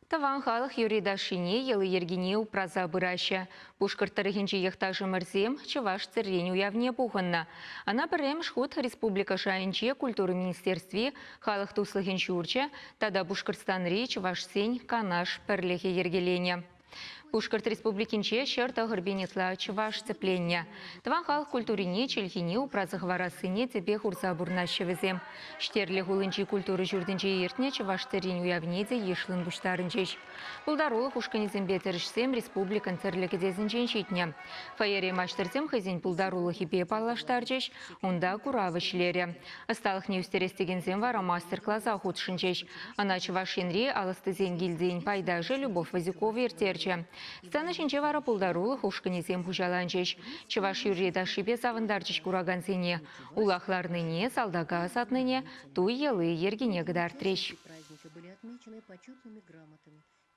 Тӑван халӑх юрри-ташшине, йӑли-йӗркине упраса пыраҫҫӗ. Пушкӑрт тӑрӑхӗнчи йӑхташӑмӑрсем чӑваш тӗррин уявне пухӑннӑ. Ӑна пӗрремӗш хут республика шайӗнче Культура министерстви, Халӑх туслӑхӗн ҫурчӗ тата Пушкӑртстанри чӑвашсен Канаш пӗрлӗхӗ йӗркеленӗ. Пушкӑрт Республикинче 109 ытла чӑваш тӗпленнӗ. Тӑван халӑх культурине, чӗлхине упраса хӑварассине тӗпе хурса пурӑнаҫҫӗ вӗсем. Ҫтерлӗ хулинчи культура ҫуртӗнче иртнӗ чӑваш тӗррин уявне те йышлӑн пуҫтарӑнчӗҫ. Пултарулӑх ушкӑнӗсемпе тӗрӗҫсем республикӑн тӗрлӗ кӗтесӗнчен ҫитнӗ. Фойере маҫтӑрсем хӑйсен пултарулӑхӗпе паллаштарчӗҫ, унта курав ӗҫлерӗ. Ӑсталӑхне ӳстерес текенсем вара мастер-класа хутшӑнчӗҫ. Ӑна Чӑваш Енри алӑстисен гильдийӗн пайташӗ Любовь Вазюкова ирттерчӗ. Сцена ҫинче вара пултарулӑх ушкӑнӗсем хуҫаланчӗҫ. Чӑваш юрри-ташшипе савӑнтарчӗҫ куракансене. Улах ларнине, салтака ӑсатнине, туй йӑли-йӗркине кӑтартрӗҫ.